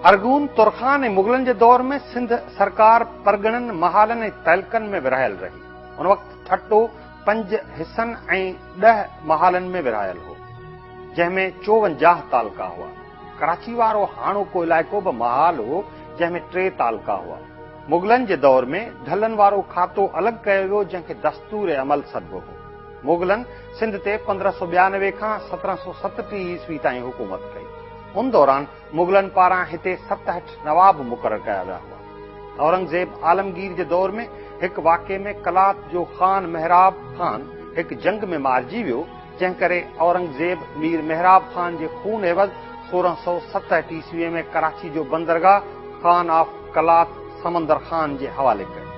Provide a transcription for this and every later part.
ارغون، ترخان ۽ مغلن جي دور ۾ سنڌ سرڪار پرڳڻن، محالن ۽ تعلقن ۾ ورهايل رهي. ان وقت ٺٽو پنج حصن ۽ 10 محالن ۾ ورهايل هو، جنهن ۾ 54 تعلقا هئا. ڪراچي وارو هاڻوڪو علائقو به محال هو، جنهن ۾ 3 تعلقا هئا. مغلن جي دور ۾ ڍلن وارو کاتو الڳ ڪيو ويو، جنهن کي دستور عمل سڏبو هو. مغلن سنڌ تي 1592 کان 1737 عيسوي تائين حڪومت ڪئي. ان دوران مغلن پاران هتي 67 نواب مقرر ڪيا ويا هئا. اورنگزيب عالمگير جي دور ۾ هڪ واقعي ۾ قلات جو خان محراب خان هڪ جنگ ۾ مارجي ويو، جنهن ڪري اورنگزيب مير محراب خان جي خون عيوض 1667 عيسوي ۾ ڪراچي جو بندرگاهه خان آف قلات سمندر خان جي حوالي ڪيو.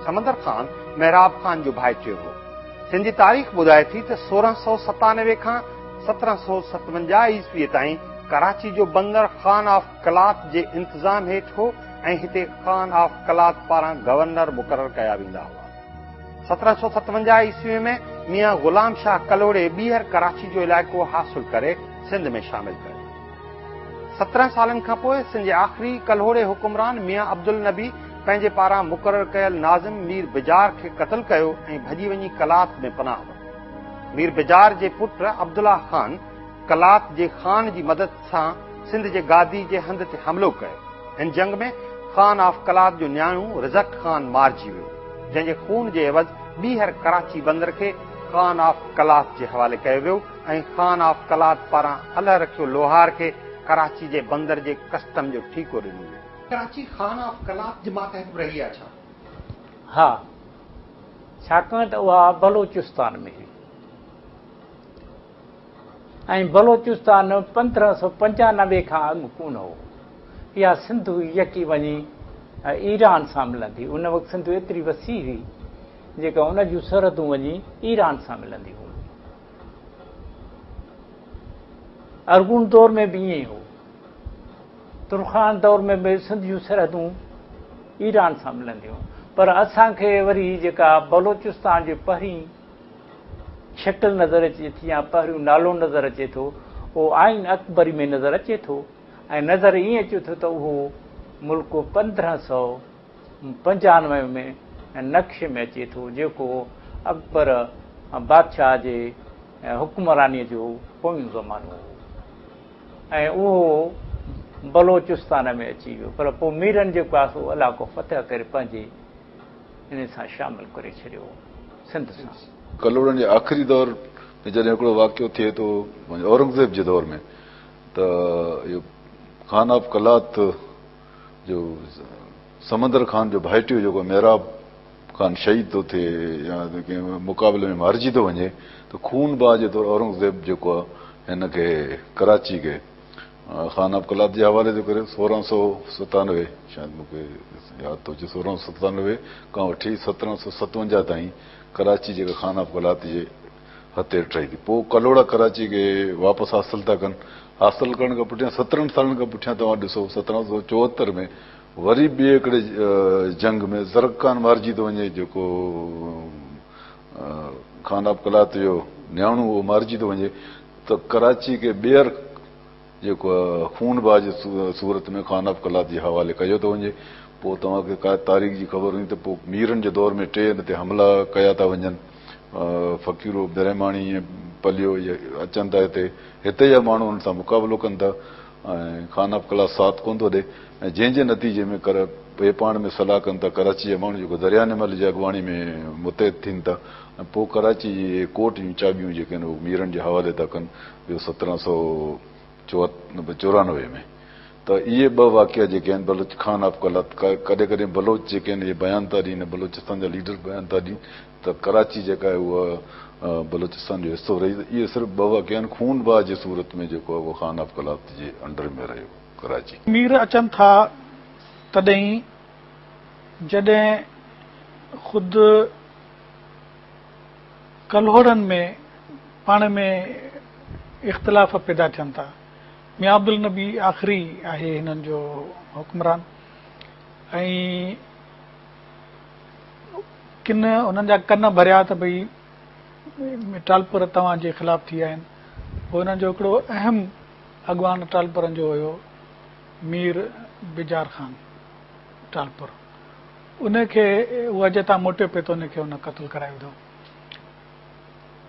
سمندر خان محراب خان جو ڀائٽيو هو. سنڌ جي تاريخ ٻڌائي ٿي ته 1697 کان 1757 عيسويء تائين ڪراچي جو بندر خان آف قلات جي انتظام هيٺ هو ۽ هتي خان آف قلات پاران گورنر مقرر ڪيا ويندا هئا. 1757 عيسويء ۾ ميان غلام شاهه ڪلهوڙي ٻيهر ڪراچي جو علائقو حاصل ڪري سنڌ ۾ شامل ڪيو. 17 سالن کان پوء سنڌ جي آخري ڪلهوڙي حڪمران ميان عبدالنبي پنهنجي پاران مقرر ڪيل ناظم مير بجار کي قتل ڪيو ۽ ڀڄي وڃي قلات ۾ پناهه ورتي. مير بجار جي پٽ عبدالله خان قلات جي خان جي مدد سان سنڌ جي گادي جي هنڌ تي حملو ڪيو. هن جنگ ۾ خان آف قلات جو نياڻو رزق خان مارجي ويو، جنهن جي خون جي عيوض ٻيهر ڪراچي بندر کي خان آف قلات جي حوالي ڪيو ويو ۽ خان آف قلات پاران الهه رکيو لوهار کي ڪراچي جي بندر جي ڪسٽم جو ٺيڪو ڏنو ويو. ڪراچي خان آف قلات جي ماتحت به رهي آهي ڇا؟ ها، ڇاڪاڻ ته اها بلوچستان ۾ هئي ۽ بلوچستان 1595 کان اڳ ڪونه هو. اها سنڌ هئي يڪي وڃي ايران سان ملندي. ان وقت سنڌ ايتري وسيع هئي جيڪا ان جون سرحدون وڃي ايران سان ملنديون هيون. ارغون دور ۾ به ائين ئي هو. ترخان دور ۾ به سنڌ جون سرحدون ايران سان ملنديون هيون. پر اسان کي وري جيڪا بلوچستان جي پهرين شڪل نظر اچي ٿي يا پهريون نالو نظر اچي ٿو اهو آئين اڪبري ۾ نظر اچي ٿو ۽ نظر ائين اچي ٿو ته اهو ملڪ 1595 ۾ نقشي ۾ اچي ٿو جيڪو اڪبر بادشاهه جي حڪمرانيء جو پويون زمانو هو ۽ اهو بلوچستان ۾ اچي ويو پر پوء ميرن جيڪو آهي سو علائقو فتح ڪري پنهنجي ان سان شامل ڪري ڇڏيو سنڌ سان. ڪلهوڙن جي آخري دور ۾ جڏهن هڪڙو واقعو ٿئي ٿو اورنگزيب جي دور ۾ ته اهو خان آف قلات جو سمندر خان جو ڀائٽيو جيڪو محراب خان شهيد ٿو ٿئي يا ڪنهن مقابلي ۾ مارجي ٿو وڃي ته خون باهه جي طور اورنگزيب جيڪو آهي هن کي ڪراچي کي خان آف قلات جي حوالي ٿو ڪري 1697 شايد مون کي ياد ٿو اچي 1697 کان وٺي 1757 تائين ڪراچي جيڪا خان آف قلات جي هٿ هيٺ رهي ٿي پوء ڪلهوڙا ڪراچي کي واپس حاصل ٿا ڪن حاصل ڪرڻ کان پٺيان 17 سالن کان پٺيان توهان ڏسو 1774 ۾ وري ٻئي هڪڙي جنگ ۾ زرق خان مارجي ٿو وڃي جيڪو خان آف قلات جو نياڻو اهو مارجي ٿو وڃي ته ڪراچي کي ٻيهر جيڪو خون باهه جي صورت ۾ خان آف قلات جي حوالي ڪيو ٿو وڃي. پوء توهان کي ڪا تاريخ جي خبر هوندي ته پوء ميرن جي دور ۾ ٽي هنڌ تي حملا ڪيا ٿا وڃن. فقيرو برهماڻي ۽ پليو اهي اچن ٿا هتي. هتي جا ماڻهو انهن سان مقابلو ڪن ٿا ۽ خان آف قلات ساٿ ڪونه ٿو ڏئي ۽ جنهن جي نتيجي ۾ اهي پاڻ ۾ صلاح ڪن ٿا. ڪراچي جا ماڻهو جيڪو دريا نمل جي اڳواڻي ۾ متحد ٿين ٿا ۽ پوء ڪراچي جي ڪوٽ جون چاٻيون جيڪي آهن اهي ميرن جي حوالي ٿا ڪن. اهو 1794 ۾ ته اهي ٻه واقعا جيڪي آهن بلوچ خان آف قلات ڪڏهن ڪڏهن بلوچ جيڪي آهن اهي بيان ٿا ڏين بلوچستان جا ليڊر بيان ٿا ڏين ته ڪراچي جيڪا آهي اها بلوچستان جو حصو رهي ته اهي صرف ٻه واقعا آهن خون باهه جي صورت ۾ جيڪو آهي اهو خان آف قلات جي انڊر ۾ رهيو ڪراچي. مير اچن ٿا تڏهن جڏهن خود ڪلهوڙن ۾ پاڻ ۾ اختلاف پيدا ٿين ٿا. ميان عبدالنبي آخري آهي هنن جو حڪمران ۽ ڪن هنن جا ڪن ڀريا ته ڀئي ٽالپر توهان جي خلاف ٿي ويا آهن. پوء هنن جو هڪڙو اهم اڳواڻ ٽالپرن جو هيو مير بجار خان ٽالپر، ان کي هو حج تان موٽيو پئي ته ان کي ان قتل ڪرائي وڌو.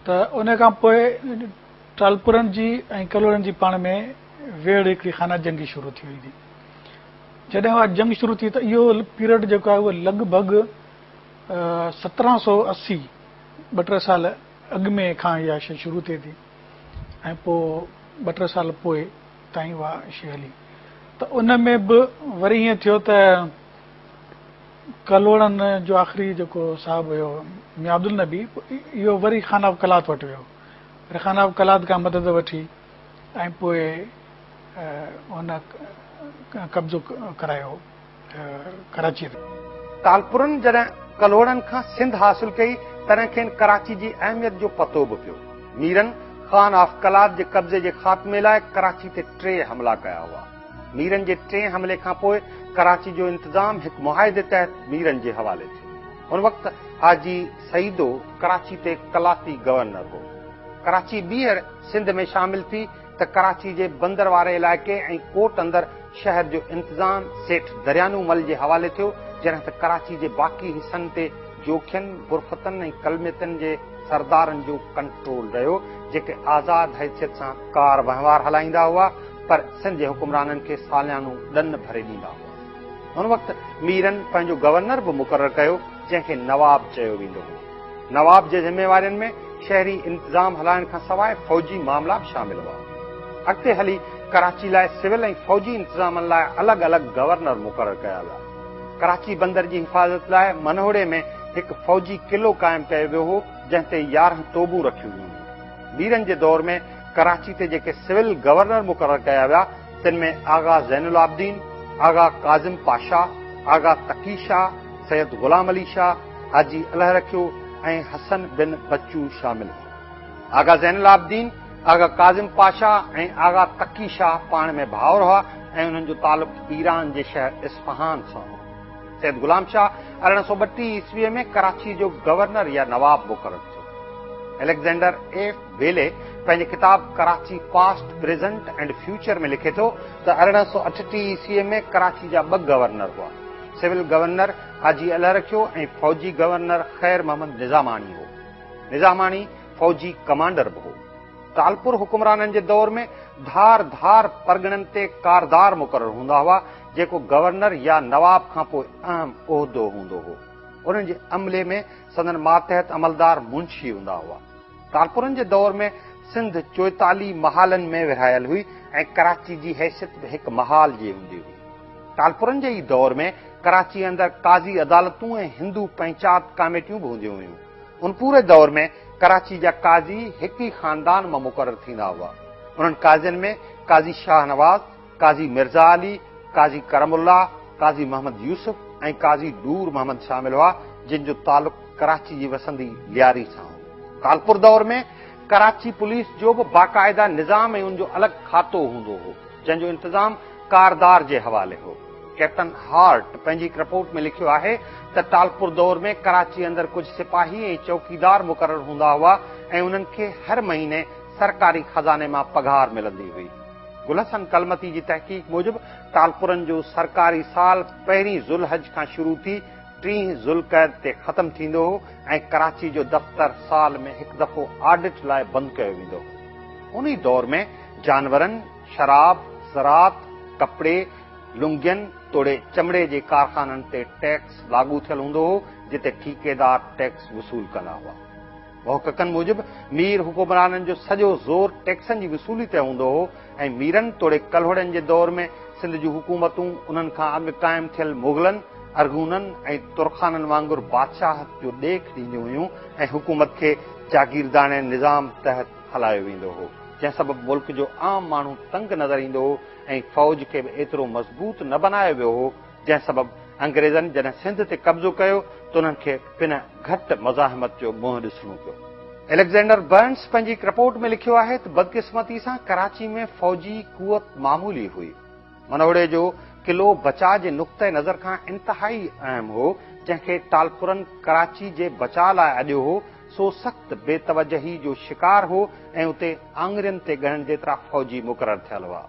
ته ان کان پوء ٽالپرن جي ۽ ڪلهوڙن جي پاڻ ۾ ويڙهه هڪڙي خانه جنگي شروع ٿي وئي ٿي. جڏهن اها جنگ شروع ٿي ته اهو پيريڊ جيڪو آهي اهو لڳ ڀڳ 1780 ٻه ٽي سال اڳ ۾ کان اها شيء شروع ٿئي ٿي ۽ پوء ٻه ٽي سال پوء تائين اها شيء هلي ته ان ۾ به وري ائين ٿيو ته ڪلهوڙن جو آخري جيڪو صاحب هيو ميان عبدالنبي اهو وري خان آف قلات وٽ ويو، وري خان آف قلات کان مدد وٺي ۽ پوء هن قبضو ڪرايو ڪراچيء تي. ٽالپرن جڏهن ڪلهوڙن کان سنڌ حاصل ڪئي، تڏهن کين ڪراچي جي اهميت جو پتو به پيو. ميرن خان آف قلات جي قبضي جي خاتمي لاء ڪراچي تي ٽي حملا ڪيا هئا. ميرن جي ٽئين حملي کان پوء ڪراچي جو انتظام هڪ معاهدي تحت ميرن جي حوالي ٿيو. ان وقت حاجي سعيدو ڪراچي تي قلاتي گورنر هو. ڪراچي ٻيهر سنڌ ۾ شامل ٿي ته ڪراچي جي بندر واري علائقي ۽ ڪوٽ اندر شهر جو انتظام سيٺ دريانو مل جي حوالي ٿيو، جڏهن ته ڪراچي جي باقي حصن تي جوکين، برفتن ۽ ڪلمتين جي سردارن جو ڪنٽرول رهيو، جيڪي آزاد حيثيت سان ڪار وهنوار هلائيندا هئا، پر سنڌ جي حڪمرانن کي ساليانو ڏن ڀري ڏيندا هئا. ان وقت ميرن پنهنجو گورنر به مقرر ڪيو، جنهن کي نواب چيو ويندو هو. نواب جي ذميوارين ۾ شهري انتظام هلائڻ کان سواء فوجي معاملا به شامل هئا. اڳتي هلي ڪراچي لاء سول ۽ فوجي انتظامن لاء الڳ الڳ گورنر مقرر ڪيا ويا. ڪراچي بندر جي حفاظت لاء منهوڙي ۾ هڪ فوجي قلعو قائم ڪيو ويو هو، جنهن تي 11 توبون رکيون ويون هيون. ميرن جي دور ۾ ڪراچي تي جيڪي سول گورنر مقرر ڪيا ويا، تن ۾ آغا زين العابدين، آغا ڪاظم پاشا، آغا تقي شاهه، سيد غلام علي شاهه، حاجي الهه رکيو ۽ حسن بن بچو شامل هئا. آغا زين العابدين، آغا ڪاظم پاشا ۽ آغا تقي شاهه پاڻ ۾ ڀائر هئا ۽ انهن جو تعلق ايران جي شهر اصفهان سان هو. سيد غلام شاهه 1832 عيسويء ۾ ڪراچي جو گورنر يا نواب مقرر ٿيو. اليگزينڊر ايف بيلي پنهنجي ڪتاب Karachi past, present and future ۾ لکي ٿو ته 1838 عيسويء ۾ ڪراچي جا ٻه گورنر هئا. سول گورنر حاجي الهه رکيو ۽ فوجي گورنر خير محمد نظاماڻي هو. نظاماڻي فوجي ڪمانڊر به هو. ٽالپر حڪمرانن جي دور ۾ ڌار ڌار پرڳڻن تي ڪاردار مقرر هوندا هئا، جيڪو گورنر يا نواب کان پوء اهم عهدو هوندو هو. انهن جي عملي ۾ سندن ماتحت عملدار منشي هوندا هئا. ٽالپرن جي دور ۾ سنڌ 44 محالن ۾ ورهايل هئي ۽ ڪراچي جي حيثيت به هڪ محال جي هوندي هئي. ٽالپرن جي ئي دور ۾ ڪراچي اندر قاضي عدالتون ۽ هندو پئنچات ڪاميٽيون به هونديون هيون. ان پوري دور ۾ ڪراچي جا قاضي هڪ ئي خاندان مان مقرر ٿيندا هئا. انهن قاضين ۾ قاضي شاهنواز، قاضي مرزا علي، قاضي ڪرم الله، قاضي محمد يوسف ۽ قاضي نور محمد شامل هئا، جن جو تعلق ڪراچي جي وسندي لياري سان هو. ٽالپر دور ۾ ڪراچي پوليس جو به باقاعده نظام ۽ ان جو الڳ کاتو هوندو هو، جنهن جو انتظام ڪاردار جي حوالي هو. ڪئپٽن هارٽ پنهنجي هڪ رپورٽ ۾ لکيو آهي ته ٽالپر دور ۾ ڪراچي اندر ڪجهه سپاهي ۽ چوڪيدار مقرر هوندا هئا ۽ انهن کي هر مهيني سرڪاري خزاني مان پگهار ملندي هئي. گل حسن ڪلمتي جي تحقيق موجب ٽالپرن جو سرڪاري سال پهرين ذوالحج کان شروع ٿي ٽيهين ذوالقعد تي ختم ٿيندو هو ۽ ڪراچي جو دفتر سال ۾ هڪ دفعو آڊٽ لاء بند ڪيو ويندو هو. انهي دور ۾ جانورن، شراب، زراعت، ڪپڙي، لنگين توڙي چمڙي جي ڪارخانن تي ٽيڪس لاڳو ٿيل هوندو هو، جتي ٺيڪيدار ٽيڪس وصول ڪندا هئا. محققن موجب مير حڪمرانن جو سڄو زور ٽيڪسن جي وصولي تي هوندو هو ۽ ميرن توڙي ڪلهوڙن جي دور ۾ سنڌ جون حڪومتون انهن کان اڳ قائم ٿيل مغلن، ارغونن ۽ ترخانن وانگر بادشاهت جو ڏيک ڏينديون هيون ۽ حڪومت کي جاگيرداڻي نظام تحت هلايو ويندو هو، جنهن سبب ملڪ جو عام ماڻهو تنگ نظر ايندو هو ۽ فوج کي به ايترو مضبوط نه بنايو ويو هو، جنهن سبب انگريزن جڏهن سنڌ تي قبضو ڪيو ته انهن کي بنهه گهٽ مزاحمت جو منهن ڏسڻو پيو. اليگزينڊر برنس پنهنجي هڪ رپورٽ ۾ لکيو آهي ته بدقسمتي سان ڪراچي ۾ فوجي قوت معمولي هئي. منوڙي جو قلعو بچاء جي نقطه نظر کان انتهائي اهم هو، جنهن کي ٽالپرن ڪراچي جي بچاء لاء اڏيو هو، سو سخت بي توجهي جو شڪار هو ۽ اتي آڱرين تي ڳڻڻ جيترا فوجي مقرر ٿيل هئا.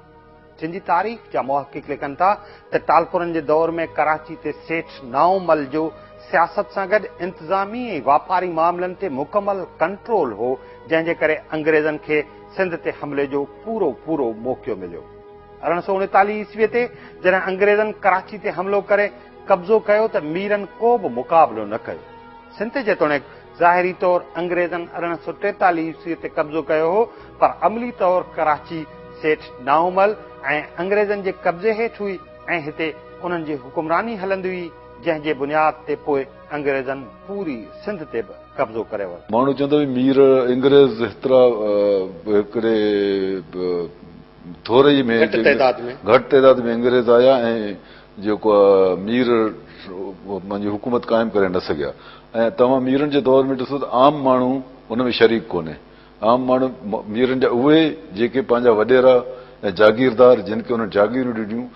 سنڌي تاريخ جا محقق لکن ٿا ته ٽالپرن جي دور ۾ ڪراچي تي سيٺ نائونمل جو سياست سان گڏ انتظامي ۽ واپاري معاملن تي مڪمل ڪنٽرول هو، جنهن جي ڪري انگريزن کي سنڌ تي حملي جو پورو پورو موقعو مليو. 1839 عيسويء تي جڏهن انگريزن ڪراچي تي حملو ڪري قبضو ڪيو ته ميرن ڪو به مقابلو نه ڪيو. سنڌ تي جيتوڻيڪ ظاهري طور انگريزن 1843 عيسويء تي قبضو ڪيو هو، پر عملي طور ڪراچي سيٺ نائونمل ۽ انگريزن جي قبضي هيٺ هئي ۽ هتي انهن جي حڪمراني هلندي هئي، جنهن جي بنياد تي پوء انگريزن پوري سنڌ تي به قبضو ڪري ورتو. ماڻهو چوندا هئا مير انگريز هيترا هڪڙي ٿوري ئي ۾ گهٽ تعداد ۾ انگريز آيا ۽ جيڪو مير پنهنجي حڪومت قائم ڪري نه سگهيا ۽ توهان ميرن جي دور ۾ ڏسو ته عام ماڻهو ان ۾ شريڪ ڪونهي. عام ماڻهو ميرن جا اهي جيڪي پنهنجا وڏيرا ۽ جاگيردار جن کي انهن جاگيرون ڏنيون.